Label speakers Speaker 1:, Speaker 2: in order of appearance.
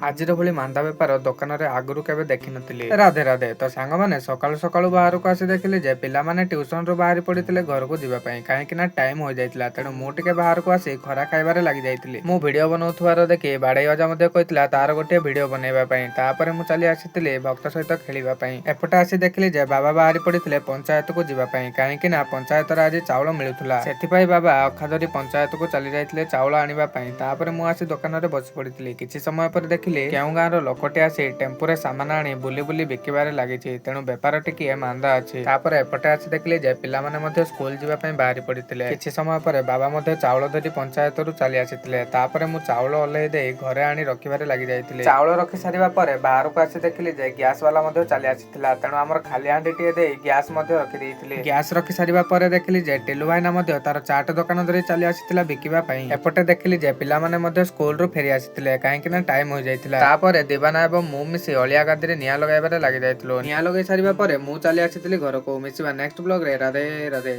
Speaker 1: ଆଜିର ଭଳି ମାନ୍ଦା ବେପାର ଦୋକାନରେ ଆଗରୁ କେବେ ଦେଖିନଥିଲି। ରାଧେ ରାଧେ। ତ ସାଙ୍ଗମାନେ, ସକାଳୁ ସକାଳୁ ବାହାରକୁ ଆସି ଦେଖିଲି ଯେ ପିଲାମାନେ ଟ୍ୟୁସନରୁ ବାହାରି ପଡ଼ିଥିଲେ ଘରକୁ ଯିବା ପାଇଁ, କାହିଁକି ନା ଟାଇମ ହୋଇଯାଇଥିଲା। ତେଣୁ ମୁଁ ଟିକେ ବାହାରକୁ ଆସି ଖରା ଖାଇବାରେ ଲାଗି ଯାଇଥିଲି। ମୁଁ ଭିଡିଓ ବନଉଥିବାର ଦେଖି ବାଡେଇ ଅଜା ମଧ୍ୟ କହିଥିଲା ତାର ଗୋଟିଏ ଭିଡିଓ ବନେଇବା ପାଇଁ। ତାପରେ ମୁଁ ଚାଲି ଆସିଥିଲି ଭକ୍ତ ସହିତ ଖେଳିବା ପାଇଁ। ଏପଟେ ଆସି ଦେଖିଲି ଯେ ବାବା ବାହାରି ପଡ଼ିଥିଲେ ପଞ୍ଚାୟତକୁ ଯିବା ପାଇଁ, କାହିଁକି ନା ପଞ୍ଚାୟତରେ ଆଜି ଚାଉଳ ମିଳୁଥିଲା। ସେଥିପାଇଁ ବାବା ଅଖା ଧରି ପଞ୍ଚାୟତକୁ ଚାଲି ଯାଇଥିଲେ ଚାଉଳ ଆଣିବା ପାଇଁ। ତାପରେ ମୁଁ ଆସି ଦୋକାନରେ ବସି ପଡ଼ିଥିଲି। କିଛି ସମୟ ପରେ ଦେଖିଲି କେଉଁ ଗାଁର ଲୋକଟି ଆସି ଟେମ୍ପୁରେ ସାମାନ ଆଣି ବୁଲି ବୁଲି ବିକିବାରେ ଲାଗିଛି। ତେଣୁ ବେପାର ଟିକିଏ ମାନ୍ଦା ଅଛି। ତାପରେ ଏପଟେ ଆସି ଦେଖିଲି ଯେ ପିଲାମାନେ ମଧ୍ୟ ସ୍କୁଲ ଯିବା ପାଇଁ ବାହାରି ପଡ଼ିଥିଲେ। କିଛି ସମୟ ପରେ ବାବା ମଧ୍ୟ ଚାଉଳ ଧରି ପଞ୍ଚାୟତରୁ ଚାଲି ଆସିଥିଲେ। ତାପରେ ମୁଁ ଚାଉଳ ଓହ୍ଲେଇ ଦେଇ ଘରେ ଆଣି ରଖିବାରେ ଲାଗି ଯାଇଥିଲି। ଚାଉଳ ରଖି ସାରିବା ପରେ ବାହାରକୁ ଆସି ଦେଖିଲି ଯେ ଗ୍ୟାସ ବାଲା ମଧ୍ୟ ଚାଲି ଆସିଥିଲା। ତେଣୁ ଆମର ଖାଲି ହାଣ୍ଡିଟିଏ ଦେଇ ଗ୍ୟାସ ମଧ୍ୟ ରଖିଦେଇଥିଲି। ଗ୍ୟାସ ରଖି ସାରିବା ପରେ ଦେଖିଲି ଯେ ଟିଲୁ ଭାଇନା ମଧ୍ୟ ତାର ଚାଟ ଦୋକାନ ଧରି ଚାଲି ଆସିଥିଲା ବିକିବା ପାଇଁ। ଏପଟେ ଦେଖିଲି ଯେ ପିଲାମାନେ ମଧ୍ୟ ସ୍କୁଲରୁ ଫେରି ଆସିଥିଲେ, କାହିଁକି ନା ଟାଇମ ହୋଇଯାଇଥିଲା। ତାପରେ ଦିବାନା ଏବଂ ମୁଁ ମିଶି ଅଳିଆ ଗାଦିରେ ନିଆଁ ଲଗାଇବାରେ ଲାଗି ଯାଇଥିଲୁ। ନିଆଁ ଲଗାଇ ସାରିବା ପରେ ମୁଁ ଚାଲି ଆସିଥିଲି ଘରକୁ। ମିଶିବା ନେକ୍ସଟ ବ୍ଲଗରେ। ରାଧେ ରାଧେ।